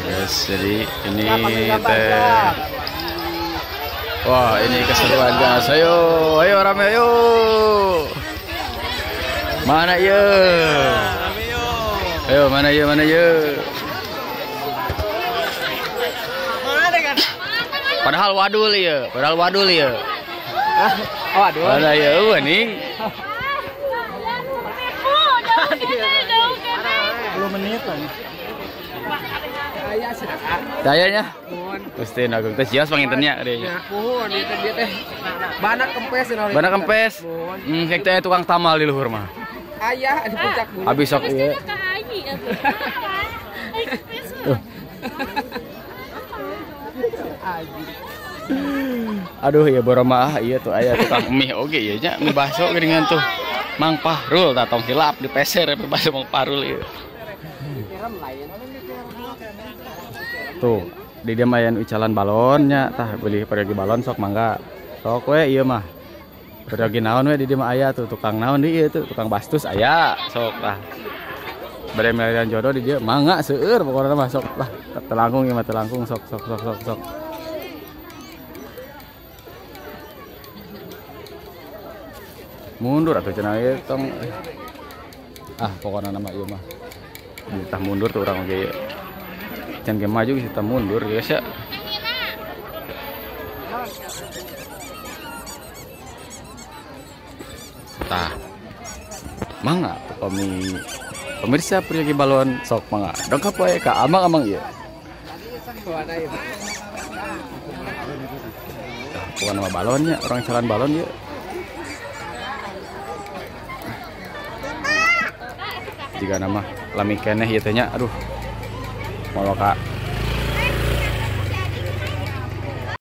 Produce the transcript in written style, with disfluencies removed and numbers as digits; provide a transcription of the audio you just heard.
Yes, jadi ini teh. Wah, ini keseruan guys. Ayo, ayo rame ayo. Mana ye? Ayo, mana ye, mana ye? Padahal wadul ye, padahal wadul ye. Waduh. Mana ye, nih. 10 menit lagi. Dayanya Gusti Agung teh sias pangintennya deui. Nuhun ieu teh teh. Bana kempes Bana kempes. Hek teh tukang tamal di luhur mah. Aya di puncak gunung. Habis sok ieu. Aduh ieu boroma ah ieu tuh aya tukang mie oge ieu nya mie bakso geuningan tuh. Mang Pahrul tah tong hilap dipeser mie bakso Mang Pahrul ieu. Tuh, di dia mayan ucalan balonnya, tah beli pergi balon sok mangga. Sok we ieu mah. Pergi naon we di dia mah aya tuh tukang naon di ieu tuh tukang bastus aya sok tah. Bade milihan jodoh di dia mangga seueur pokona mah sok lah. Telangkung ieu mah telangkung sok sok sok sok sok. Mundur atuh cenah ieu tong. Ah, pokona nama ieu mah. Tah mundur tuh urang oge ieu. Can ge maju kita mundur guys ya. Tah. Mangga upami pemirsa pergi balon sok mangga. Dongkap wae ka amang-amang ieu. Tah, bukan nama balonnya, orang jalan balon ieu. Jika nama lami keneh ieu teh nya, aduh. Mau ka